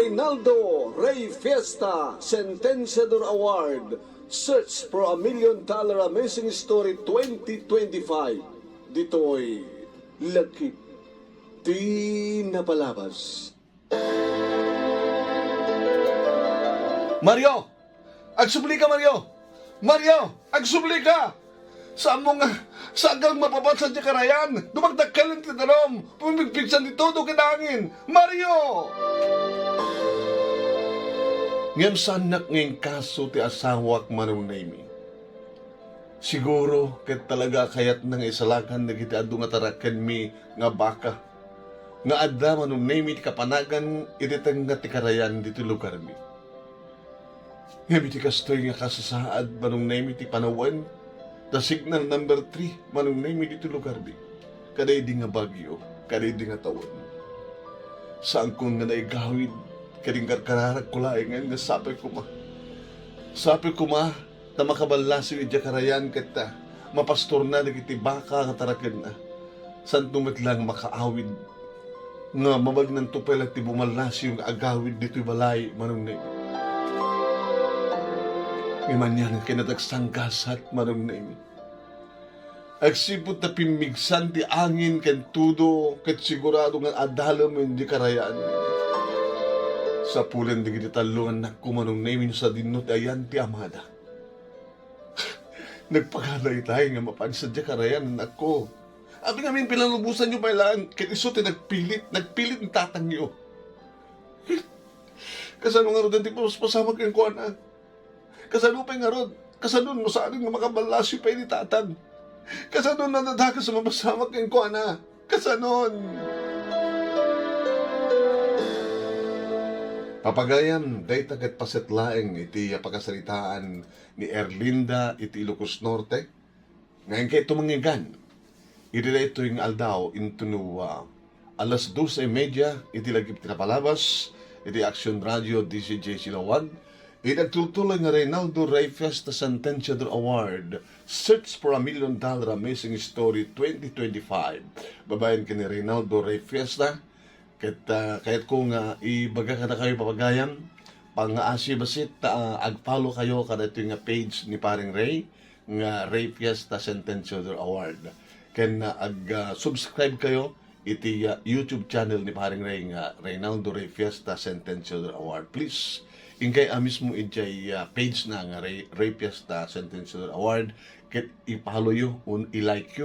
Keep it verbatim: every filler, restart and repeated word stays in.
Reynaldo Rey Fiesta Sentenciador Award, Search for a Million Dollar Amazing Story twenty twenty-five. Ditoy Lagip ti Napalabas. Mario! Agsublika, Mario! Mario! Agsublika! Saanmo nga, saan kang mapapat sadiay karayan? Dumagdakkel ti danum, pumigpigsan ti tudo ken angin. Mario! Ngem saannak nga inkaso ti asawak, Manong Nemy. Siguro, ket talaga kayatna nga isalakan dagiti adu nga tarakenmi nga baka, nga adda, Manong Nemy, ti kapanagan iti tengnga ti karayan ditoy lugarmi. Ngem iti kastoy nga kasasaad, Manong Nemy, ti panawen, ta signal number three, Manong Nemy, ditoy lugarmi. Kadaydi nga bagyo, kadaydi nga tawen. Saankon nga naigawid, ket inkarkararagko laengen nga sapay koma. Sapay koma, ta makaballasiw idiay karayan ket, ah, mapastorna dagiti baka nga tarakenna. Saanto met la nga makaawid nga mabalinanto pay la ti bumallasiw nga agawid ditoy balay, Manong Nemy. Ngem ania nga kinadaksanggasat, Manong Nemy. Agsipud ta pimmigsan ti angin ken tudo, ket sigurado nga adalem idiay karayan. Sapulen dagiti tallo nga annakko, Manong Nemy, no sadino ti ayan ti amada. Nagpakada itay nga mapan sadiay karayan, annakko. Apay ngamin pinalubosanyo pay laeng, ket isu ti nagpilit, nagpilit ni tatangyo. Kasano ngaruden ti paspasamak kenkuana? Kasano pay ngarud? Kasano no saanen nga makaballasiw pay ni tatang? Kasano nadadagus a mapasamak kenkuana? Kasanon? Papagayam, dayta ket paset laeng iti pakasaritaan ni Erlinda iti Ilocos Norte. Nga inkay tumanggigan iti daytoy nga aldaw intono, ah, alas dos y media iti lagip ti napalabas iti Action Radio D C J Silawan, iti agtultuloy nga Reynaldo Rey Fiesta Sentenciador Award, Search for a Million Dollar Amazing Story twenty twenty-five. Babaen ken ni Reynaldo Rey Fiesta, ket, ah, kayatko nga ibaga kadakayo, papagayam, pangngaasi bassit, ah, ag-follow kayo kadaytoy nga page ni Paring Rey, nga Rey Fiesta Sentenciador Award. Ken, ah, ag, ah, subscribe kayo iti, ah, YouTube channel ni Paring Rey nga Reynaldo Rey Fiesta Sentenciador Award. Please, inkay a mismo idiay, ah, page na nga Rey, Rey Fiesta Sentenciador Award. Ket i-follow yo, un-, i-like yo,